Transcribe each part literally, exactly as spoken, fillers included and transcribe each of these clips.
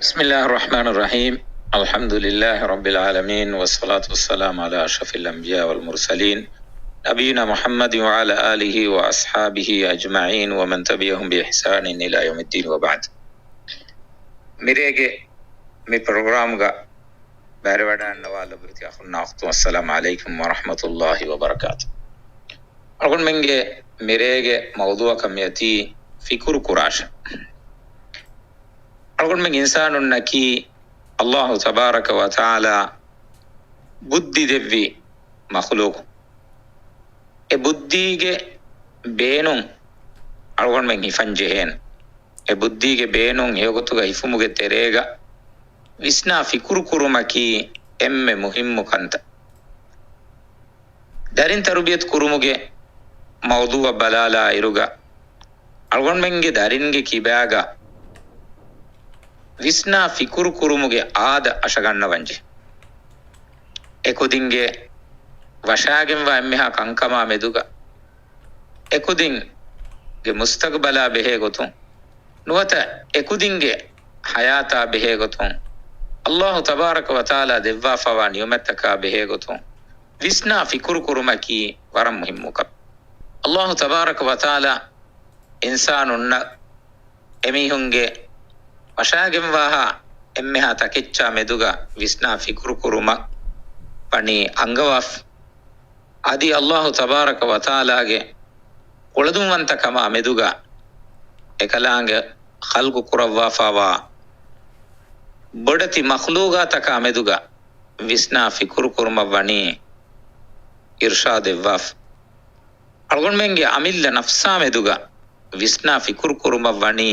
بسم الله الرحمن الرحيم. الحمد لله رب العالمين، والصلاة والسلام على أشرف الأنبياء والمرسلين، نبينا محمد وعلى آله وأصحابه أجمعين ومن تبعهم بإحسان إلى يوم الدين، وبعد. މިރޭގެ މި ޕްރޮގްރާމްގަ ބައިވެރިވަޑައިގަންނަވާ ލޮބުވެތި އަޚުންނާ އުޚްތުން، އައްސަލާމު ޢަލައިކުމް ވަރަޙްމަތުﷲި ވަބަރަކާތު. އަޅުގަނޑުމެންގެ މިރޭގެ މައުޟޫޢަކަށް މިއޮތީ ފިކުރު ކުރާށޭ. އަޅުގަނޑުމެން އިންސާނުންނަކީ ﷲ ތަބާރަކަ ވަތަޢާލާ ބުއްދި ދެއްވި މަޚްލޫޤު. އެ ބުއްދީގެ ބޭނުން އަޅުގަނޑުމެން ހިފަން ޖެހޭނެ. އެ ބުއްދީގެ ބޭނުން ހެޔޮގޮތުގަ ހިފުމުގެ ތެރޭގަ ވިސްނާ ފިކުރު ކުރުމަކީ އެންމެ މުހިއްމު ކަންތައް. ދަރިން ތަރުބިޔަތު ކުރުމުގެ މައުޟޫޢަށް ބަލާލާ އިރުގަ، އަޅުގަނޑުމެންގެ ދަރިންގެ ކިބާގަ ވިސްނާ ފިކުރު ކުރުމުގެ އާދަ އަށަގަންނަވަންޖެ. އެކުދިންގެ ވަށާގެންވާ އެންމެހާ ކަންކަމާ މެދުގަ، އެކުދިންގެ މުސްތަގްބަލާ ބެހޭ ގޮތުން، ނުވަތަ އެކުދިންގެ ޙަޔާތާ ބެހޭ ގޮތުން، ﷲ ތަބާރަކަ ވަތަޢާލާ ދެއްވާފަވާ ނިޢުމަތްތަކާ ބެހޭ ގޮތުން، ވިސްނާ ފިކުރު ކުރުމަކީ ވަރަށް މުހިއްމު ކަމެއް. ﷲ ތަބާރަކަ ވަތަޢާލާ އިންސާނުންނަށް އެމީހުންގެ ވަށާގެންވާހާ އެންމެހާ ތަކެއްޗާ މެދުގަ ވިސްނާ ފިކުރު ކުރުމަށް ވަނީ އަންގަވާފަ. އަދި ﷲ ތަބާރަކަ ވަތަޢާލާގެ ކުޅަދުންވަންތަކަމާ މެދުގަ އެކަލާނގެ ޚަލްޤު ކުރައްވާފަވާ ބޮޑެތި މަޚްލޫޤާތަކާ މެދުގަ ވިސްނާ ފިކުރު ކުރުމަށް ވަނީ އިރްޝާދު ދެއްވާފަ. އަޅުގަނޑުމެންގެ އަމިއްލަ ނަފްސާ މެދުގަ ވިސްނާ ފިކުރު ކުރުމަށް ވަނީ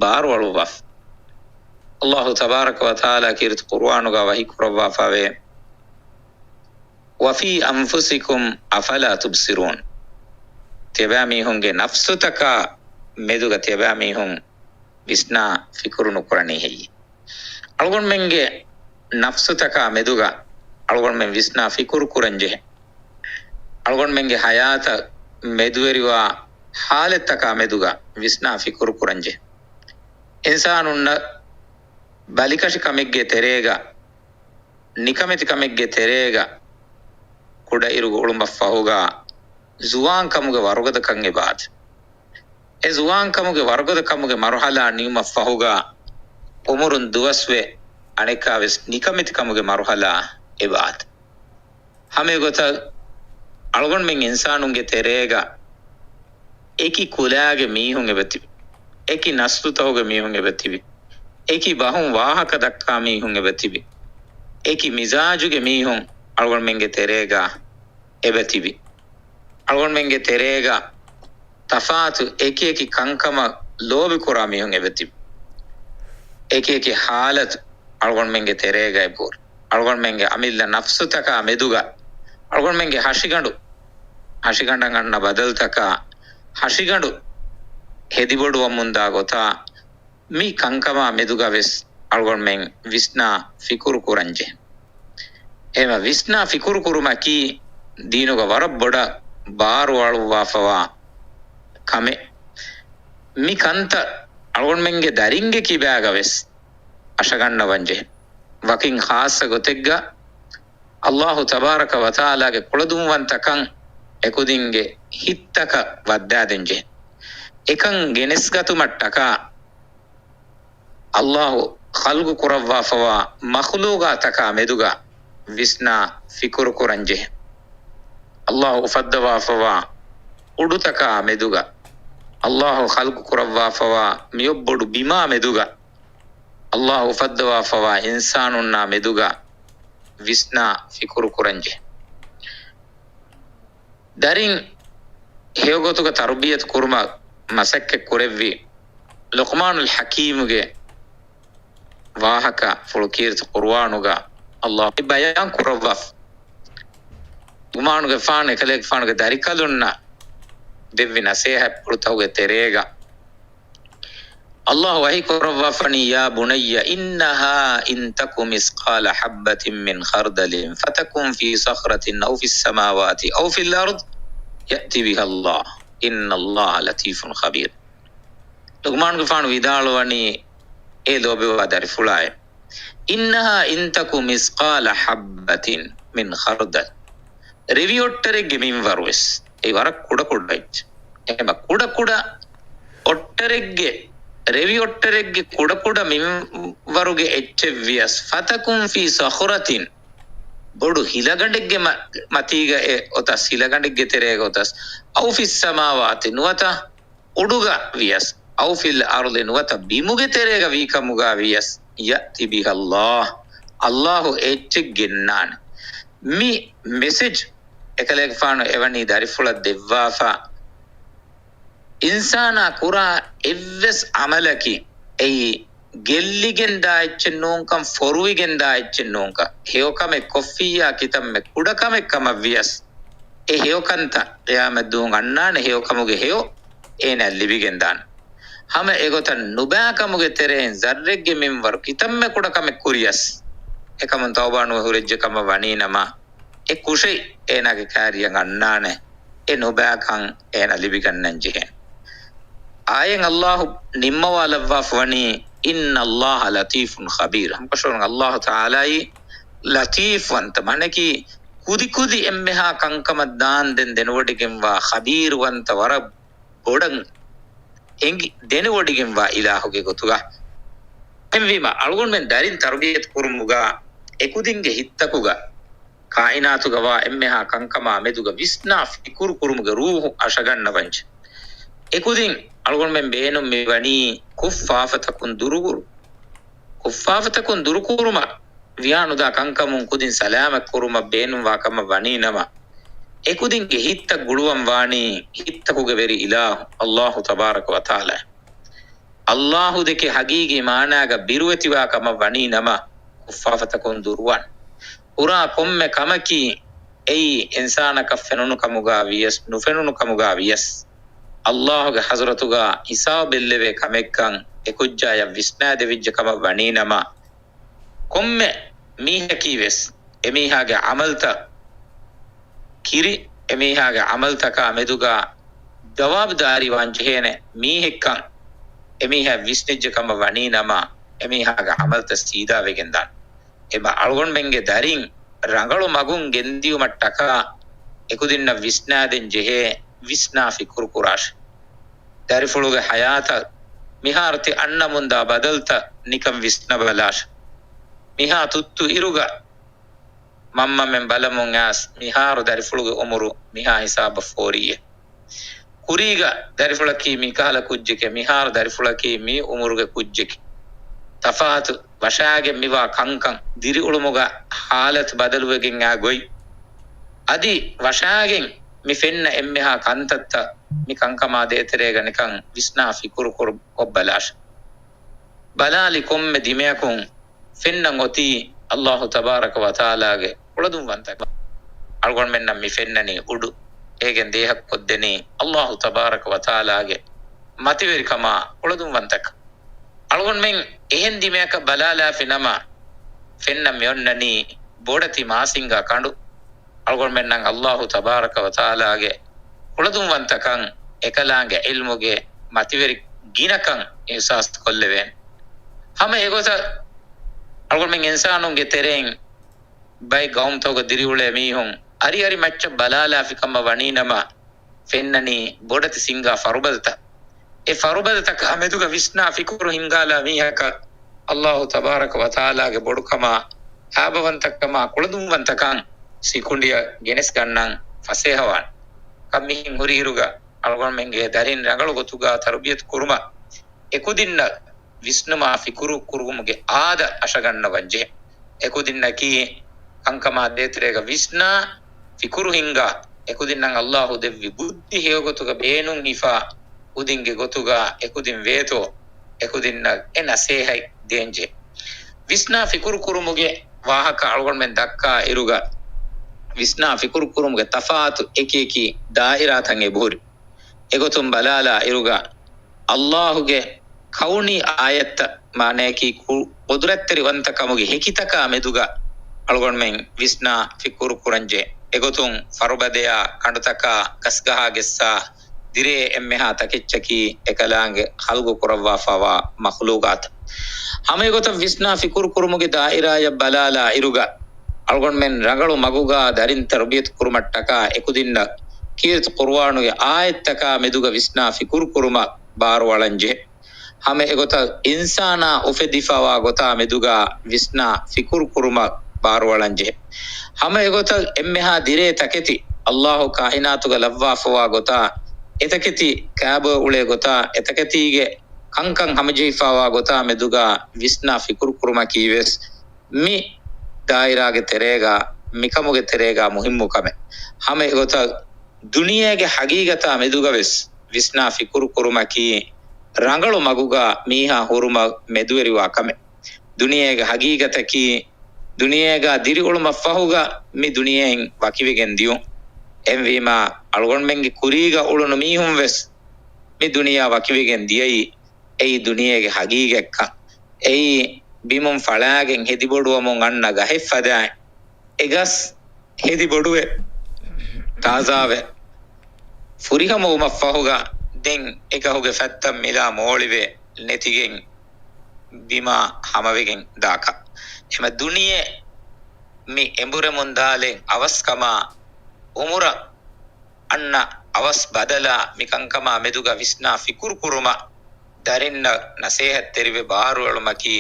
ބާރުއަޅުއްވާފަ. ﷲ ތަބާރަކަ ވަތަޢާލާ ކީރިތި ޤުރުއާނުގަ ވަޙީ ކުރައްވާފަވޭ، وفي أنفسكم أفلا تبصرون. ތިޔަބައިމީހުންގެ ނަފްސުތަކާ މެދުގަ ތިޔަބައިމީހުން ވިސްނާ ފިކުރު ނުކުރަނީ ހެއްޔެވެ؟ އަޅުގަނޑުމެންގެ ނަފްސުތަކާ މެދުގަ އަޅުގަނޑުމެން ވިސްނާ ފިކުރު ކުރަން ޖެހޭ. އަޅުގަނޑުމެންގެ ޙަޔާތަށް މެދުވެރިވާ ޙާލަތްތަކާ މެދުގަ ވިސްނާ ފިކުރު ކުރަން ޖެހޭ. އިންސާނުންނަށް ބަލިކަށި ކަމެއްގެ ތެރޭގަ، ނިކަމެތި ކަމެއްގެ ތެރޭގަ ކުޑައިރުގަ އުޅުމަށްފަހުގަ ޒުވާންކަމުގެ ވަރުގަދަކަން އެބައާދޭ. އެ ޒުވާންކަމުގެ ވަރުގަދަކަމުގެ މަރުޙަލާ ނިމުމަށްފަހުގަ އުމުރުން ދުވަސްވެ، އަނެއްކާވެސް ނިކަމެތިކަމުގެ މަރުޙަލާ އެބައާދޭ. ހަމައެގޮތަށް އަޅުގަނޑުމެން އިންސާނުންގެ ތެރޭގަ އެކި ކުލައިގެ މީހުން އެބަތިބި. އެކި ނަސްލުތަކުގެ މީހުން އެބަތިބި. އެކި ބަހުން ވާހަކަ ދައްކާ މީހުން އެބަތިބި. އެކި މިޒާޖުގެ މީހުން އަޅުގަނޑުމެންގެ ތެރޭގަ އެބަތިބި. އަޅުގަނޑުމެންގެ ތެރޭގަ ތަފާތު އެކިއެކި ކަންކަމަށް ލޯބިކުރާ މީހުން އެބަތިބި. އެކިއެކި ޙާލަތު އަޅުގަނޑުމެންގެ ތެރޭގަ އެބަހުރި. އަޅުގަނޑުމެންގެ އަމިއްލަ ނަފްސުތަކާ މެދުގަ، އަޅުގަނޑުމެންގެ ހަށިގަނޑު، ހަށިގަނޑަށް އަންނަ ބަދަލުތަކާ، ހަށިގަނޑު ހެދިބޮޑުވަމުންދާ ގޮތާ، މި ކަންކަމާ މެދުގަވެސް އަޅުގަނޑުމެން ވިސްނާ ފިކުރު ކުރަންޖެހޭ. އެހެންވެ، ވިސްނާ ފިކުރު ކުރުމަކީ ދީނުގަ ވަރަށް ބޮޑަށް ބާރު އަޅުއްވާފަވާ ކަމެއް. މި ކަންތައް އަޅުގަނޑުމެންގެ ދަރިންގެ ކިބާގަވެސް އަށަގަންނަވަންޖެހޭ. ވަކިން ޚާއްޞަ ގޮތެއްގަ ﷲ ތަބާރަކަ ވަތަޢާލާގެ ކުޅަދުންވަންތަކަން އެކުދިންގެ ހިތްތަކަށް ވައްދާދޭންޖެހޭ. އެކަން ގެނެސްގަތުމަށްޓަކާ، ﷲ ޚަލްޤު ކުރައްވާފަވާ މަޚްލޫޤާތަކާ މެދުގަ ވިސްނާ ފިކުރު ކުރަންޖެހޭ. ﷲ އުފައްދަވާފަވާ އުޑުތަކާ މެދުގަ، ﷲ ޚަލްޤު ކުރައްވާފަވާ މިއޮއްބޮޑު ބިމާ މެދުގަ، ﷲ އުފައްދަވާފަވާ އިންސާނުންނާ މެދުގަ ވިސްނާ ފިކުރު ކުރަންޖެހޭ. ދަރިން ހެޔޮގޮތުގަ ތަރުބިޔަތު ކުރުމަށް މަސައްކަތް ކުރެއްވި ލުޤްމާނުލް ޙަކީމުގެ ވާހަކަފުޅު ކީރިތި ޤުރުއާނުގަ ﷲ ބަޔާން ކުރައްވާފަ. ލުޤްމާނުގެފާނު އެކަލޭގެފާނުގެ ދަރިކަލުންނަށް ދެއްވި ނަޞޭޙަތްޕުޅުތަކުގެ ތެރޭގަ ﷲ ވަޙީ ކުރައްވާފަނީ، يا بني إنها إن تك مثقال حبة من خردل فتكن في صخرة أو في السماوات أو في الأرض يأت بها الله إن الله لطيف خبير. ލުޤްމާނުގެފާނު ވިދާޅުވަނީ، އެ ލޯބިވާ ދަރިފުޅާއެއް. إنها إن تك مثقال حبة من خردل. ރެވި އޮއްޓަރެއްގެ މިންވަރުވެސް. އެއީ ވަރަށް ކުޑަ ކުޑަ އެއްޗެއް. އެހެން ކުޑަ ކުޑަ އޮއްޓަރެއްގެ، ރެވި އޮއްޓަރެއްގެ ކުޑަ ކުޑަ މިންވަރުގެ އެއްޗެއް ވިޔަސް، فتكن في صخرة، ބޮޑު ހިލަގަނޑެއްގެ މަ-، މަތީގަ އެ އޮތަސް، ހިލަގަނޑެއްގެ ތެރޭގަ އޮތަސް، أو في السماوات، ނުވަތަ އުޑުގަ ވިޔަސް، أو في الأرض، ނުވަތަ ބިމުގެ ތެރޭގަ ވީ ކަމުގަ ވިޔަސް، يأت بها الله، ﷲ އެ އެއްޗެއް ގެންނާނެ. މި މެސެޖް އެކަލޭގެފާނު އެވަނީ ދަރިފުޅަށް ދެއްވާފަ، އިންސާނާ ކުރާ އެއްވެސް ޢަމަލަކީ އެއީ ގެއްލިގެން ދާ އެއްޗެއް ނޫންކަން، ފޮރުވިގެން ދާ އެއްޗެއް ނޫންކަން، ހެޔޮކަމެއް ކޮށްފިއްޔާ ކިތަންމެ ކުޑަކަމެއް ކަމަށް ވިޔަސް، އެ ހެޔޮކަންތައް ޤިޔާމަތްދުވަހު އަންނާނެ، ހެޔޮކަމުގެ ހެޔޮ އޭނަ ލިބިގެންދާނެ. ހަމަ އެގޮތަށް ނުބައިކަމުގެ ތެރެއިން ޒައްރެއްގެ މިންވަރު ކިތަންމެ ކުޑަކަމެއް ކުރިޔަސް، އެކަމުން ތައުބާ ނުވެ ހުރެއްޖެ ކަމަށް ވަނީނަމަ، އެ ކުށެއް އޭނާގެ ކާރިއަށް އަންނާނެ، އެ ނުބައިކަން އޭނަ ލިބިގަންނަން ޖެހޭނެ. އާޔަތް ﷲ ނިންމަވާލައްވާފަ ވަނީ، إن الله لطيف خبير. ހަމަކަށަވަރުން ﷲ ތަޢާލާއީ ލަތީފްވަންތަ، މާނައަކީ ކުދިކުދި އެންމެހާ ކަންކަމަށް ދާންދެން ދެނެވޮޑިގެންވާ، ޚަބީރުވަންތަ، ވަރަށް ބޮޑަށް އެނގި ދެނެވޮޑިގެންވާ އިލާހުގެ ގޮތުގަ. އެހެންވީމަ، އަޅުގަނޑުމެން ދަރިން ތަރުބިޔަތު ކުރުމުގަ އެކުދިންގެ ހިތްތަކުގަ ކާއިނާތުގަ ވާ އެންމެހާ ކަންކަމާ މެދުގަ ވިސްނާ ފިކުރު ކުރުމުގެ ރޫޙު އަށަގަންނަވަންޖެ. އެކުދިން އަޅުގަނޑުމެން ބޭނުން މިވަނީ ކުށްފާފަތަކުން ދުރުކުރު-، ކުށްފާފަތަކުން ދުރުކުރުމަށް، ވިޔާނުދާ ކަންކަމުން ކުދިން ސަލާމަތް ކުރުމަށް ބޭނުންވާ ކަމަށް ވަނީ ނަމަ، އެކުދިންގެ ހިތްތައް ގުޅުވަން ވާނީ ހިތްތަކުގެ ވެރި އިލާހު ﷲ ތަބާރަކަ ވަތަޢާލާ. ﷲ ދެކެ ހަގީގީ މާނާގަ ބިރުވެތިވާ ކަމަށް ވަނީ ނަމަ، ކުށްފާފަތަކުން ދުރުވާން. ކުރާ ކޮންމެ ކަމަކީ، އެއީ އިންސާނަކަށް ފެނުނު ކަމުގަ ވިޔަސް، ނުފެނުނު ކަމުގަ ވިޔަސް، ﷲ ގެ ޙަޟްރަތުގަ ހިސާބު ބެއްލެވޭ ކަމެއްކަން އެކުއްޖާޔަށް ވިސްނާދެވިއްޖެ ކަމަށް ވަނީ ނަމަ، ކޮންމެ މީހަކީ ވެސް އެމީހާގެ ޢަމަލްތައް ކިރި، އެމީހާގެ ޢަމަލްތަކާ މެދުގަ ޖަވާބުދާރީވާން ޖެހޭނެ މީހެއްކަން އެމީހާ ވިސްނިއްޖެ ކަމަށް ވަނީ ނަމަ، އެމީހާގެ ޢަމަލްތައް ސީދާވެގެން ދާން. އެބަ އަޅުގަނޑުމެންގެ ދަރިން ރަނގަޅު މަގުން ގެންދިޔުމަށްޓަކާ އެކުދިންނަށް ވިސްނާދޭން ޖެހޭ، ވިސްނާ ފިކުރު ކުރާށި. ދަރިފުޅުގެ ޙަޔާތަށް މިހާރު ތި އަންނަމުންދާ ބަދަލުތައް ނިކަން ވިސްނަބަލާށި. މިހާ ތުއްތު އިރުގަ މަންމަމެން ބަލަމުން އައިސް މިހާރު ދަރިފުޅުގެ އުމުރު މިހާ ހިސާބަށް ފޯރިއޭ. ކުރީގަ ދަރިފުޅަކީ މިކަހަލަ ކުއްޖެކޭ، މިހާރު ދަރިފުޅަކީ މި އުމުރުގެ ކުއްޖެކޭ. ތަފާތު ވަށާގެން މިވާ ކަންކަން، ދިރިއުޅުމުގަ ހާލަތު ބަދަލުވެގެން އާ ގޮތް. އަދި ވަށާގެން މި ފެންނަ އެންމެހާ ކަންތައްތައް މި ކަންކަމާ ދޭތެރޭގަ ނިކަން ވިސްނާ ފިކުރު ކުރު-، ކޮށްބަލާށި. ބަލާލި ކޮންމެ ދިމަޔަކުން ފެންނަން އޮތީ ﷲ ތަބާރަކަ ވަތަޢާލާގެ ކުޅަދުންވަންތަކަން. އަޅުގަނޑުމެންނަށް މި ފެންނަނީ އުޑު. އޭގެން ދޭހަކު ކޮށްދެނީ ﷲ ތަބާރަކަ ވަތަޢާލާގެ މަތިވެރިކަމާ ކުޅަދުންވަންތަކަން. އަޅުގަނޑުމެން އެހެން ދިމަޔަކަށް ބަލާލާފި ނަމަ، ފެންނަން މި އޮންނަނީ ބޮޑެތި މާސިންގާ ކަނޑު. އަޅުގަނޑުމެންނަށް ﷲ ތަބާރަކަ ވަތަޢާލާގެ ކުޅަދުންވަންތަކަން، އެކަލާނގެ ޢިލްމުގެ މަތިވެރި ގިނަކަން އިޙްސާސް ކޮށްލެވޭނެ. ހަމަ އެގޮތަށް އަޅުގަނޑުމެން އިންސާނުންގެ ތެރެއިން ބައެއް ގައުމުތަކުގަ ދިރިއުޅޭ މީހުން އަރިއަރި މައްޗަށް ބަލާލާފި ކަމަށް ވަނީ ނަމަ، ފެންނަނީ ބޮޑެތި ސިންގާ ފަރުބަދަތައް. އެ ފަރުބަދަތަކާ މެދުގަ ވިސްނާ ފިކުރު ހިންގާލާ މީހަކަށް ﷲ ތަބާރަކަ ވަތަޢާލާގެ ބޮޑުކަމާ، ހާބަވަންތަކަމާ، ކުޅަދުންވަންތަކަން ސިކުނޑިއަށް ގެނެސްގަންނަން ފަސޭހަވާނެ. ކަން މިހެން ހުރިއިރުގަ އަޅުގަނޑުމެންގެ ދަރިން ރަނގަޅު ގޮތުގަ ތަރުބިޔަތު ކުރުމަށް އެކުދިންނަށް ވިސްނުމާ ފިކުރު ކުރުމުގެ އާދަ އަށަގަންނަވަން ޖެހޭ. އެކުދިންނަކީ ކަންކަމާ ދޭތެރޭގަ ވިސްނާ ފިކުރު ހިންގާ، އެކުދިންނަށް ﷲ ދެއްވި ބުއްދި ހެޔޮގޮތުގަ ބޭނުން ހިފާ، ކުދިންގެ ގޮތުގަ އެކުދިން ވޭތޯ، އެކުދިންނަށް އެ ނަސޭހަތް ދޭންޖެހޭ. ވިސްނާ ފިކުރު ކުރުމުގެ ވާހަކަ އަޅުގަނޑުމެން ދައްކާ އިރުގަ، ވިސްނާ ފިކުރު ކުރުމުގެ ތަފާތު އެކި އެކި ދާއިރާތައް އެބަހުރި. އެގޮތުން ބަލާލާ އިރުގަ، ﷲ ގެ ކައުނީ އާޔަތްތައް، މާނައަކީ ކު-، ޤުދުރަތްތެރިވަންތަކަމުގެ ހެކިތަކާ މެދުގަ އަޅުގަނޑުމެން ވިސްނާ ފިކުރު ކުރަންޖެހޭ. އެގޮތުން ފަރުބަދަޔާ، ކަނޑުތަކާ، ގަސްގަހާ ގެއްސާ، ދިރޭ އެންމެހާ ތަކެއްޗަކީ އެކަލާނގެ ޚަލްޤު ކުރައްވާފަވާ މަޚްލޫޤާތު. ހަމައެގޮތަށް ވިސްނާ ފިކުރު ކުރުމުގެ ދާއިރާޔަށް ބަލާލާ އިރުގަ، އަޅުގަނޑުމެން ރަނގަޅު މަގުގަ ދަރިން ތަރުބިޔަތު ކުރުމަށްޓަކާ އެކުދިންނަށް ކީރިތި ޤުރުއާނުގެ އާޔަތްތަކާ މެދުގަ ވިސްނާ ފިކުރު ކުރުމަށް ބާރުއަޅަން ޖެހޭ. ހަމަ އެގޮތަށް އިންސާނާ އުފެދިފަވާ ގޮތާ މެދުގަ ވިސްނާ ފިކުރު ކުރުމަށް ބާރުއަޅަން ޖެހޭ. ހަމަ އެގޮތަށް އެންމެހާ ދިރޭ ތަކެތި، އައްލާހު ކާއިނާތުގަ ލައްވާފަވާ ގޮތާ، އެތަކެތި ކާބަ އުޅޭ ގޮތާ، އެތަކެތީގެ ކަންކަން ހަމަޖެހިފަވާ ގޮތާ މެދުގަ ވިސްނާ ފިކުރު ކުރުމަކީ ވެސް މި ދާއިރާގެ ތެރޭގަ، މިކަމުގެ ތެރޭގަ މުހިއްމު ކަމެއް. ހަމަ އެގޮތަށް ދުނިޔޭގެ ހަގީގަތާ މެދުގަ ވެސް ވިސްނާ ފިކުރު ކުރުމަކީ ރަނގަޅު މަގުގަ މީހާ ހުރުމަށް މެދުވެރިވާ ކަމެއް. ދުނިޔޭގެ ހަގީގަތަކީ ދުނިޔޭގަ ދިރިއުޅުމަށްފަހުގަ މި ދުނިޔެއިން ވަކިވެގެން ދިޔުން. އެހެންވީމާ، އަޅުގަނޑުމެންގެ ކުރީގަ އުޅުނު މީހުން ވެސް މި ދުނިޔެއާ ވަކިވެގެން ދިޔައީ އެއީ ދުނިޔޭގެ ހަގީގަތްކަން. އެއީ ބިމުން ފަޅާގެން ހެދިބޮޑުވަމުން އަންނަ ގަހެއް ފަދައިން. އެ ގަސް ހެދިބޮޑުވެ، ތާޒާވެ، ފުރިހަމަވުމަށްފަހުގަ ދެން އެ ގަހުގެ ފަތްތައް މިލާ މޯޅިވެ ނެތިގެން ބިމާ ހަމަވެގެން ދާކަށް. އެމަ ދުނިޔެ މި އެނބުރެމުން ދާލެން އަވަސްކަމާ އުމުރަށް އަންނަ އަވަސް ބަދަލާ މި ކަންކަމާ މެދުގަ ވިސްނާ ފިކުރު ކުރުމަށް ދަރިންނަށް ނަސޭހަތްތެރިވެ ބާރުއެޅުމަކީ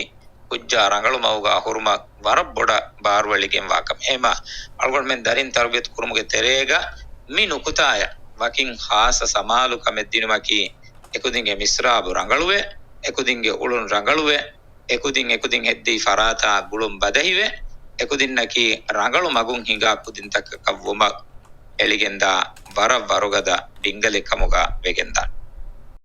ކުއްޖާ ރަނގަޅު މަގުގަ ހުރުމަށް ވަރަށް ބޮޑަށް ބާރުއެޅިގެންވާ ކަމެއް. އެހެމަ އަޅުގަނޑުމެން ދަރިން ތަރުބިޔަތު ކުރުމުގެ ތެރޭގަ މި ނުކުތާޔަށް ވަކިން ޚާއްޞަ ސަމާލުކަމެއް ދިނުމަކީ އެކުދިންގެ މިސްރާބު ރަނގަޅުވެ، އެކުދިންގެ އުޅުން ރަނގަޅުވެ، އެކުދިން އެކުދިން ހެއްދެވި ފަރާތާ ގުޅުން ބަދަހިވެ، އެކުދިންނަކީ ރަނގަޅު މަގުން ހިނގާ ކުދިންތަކަކަށްވުމަށް އެޅިގެންދާ ވަރަށް ވަރުގަދަ ބިންގަލެއް ކަމުގަ ވެގެންދާނެ.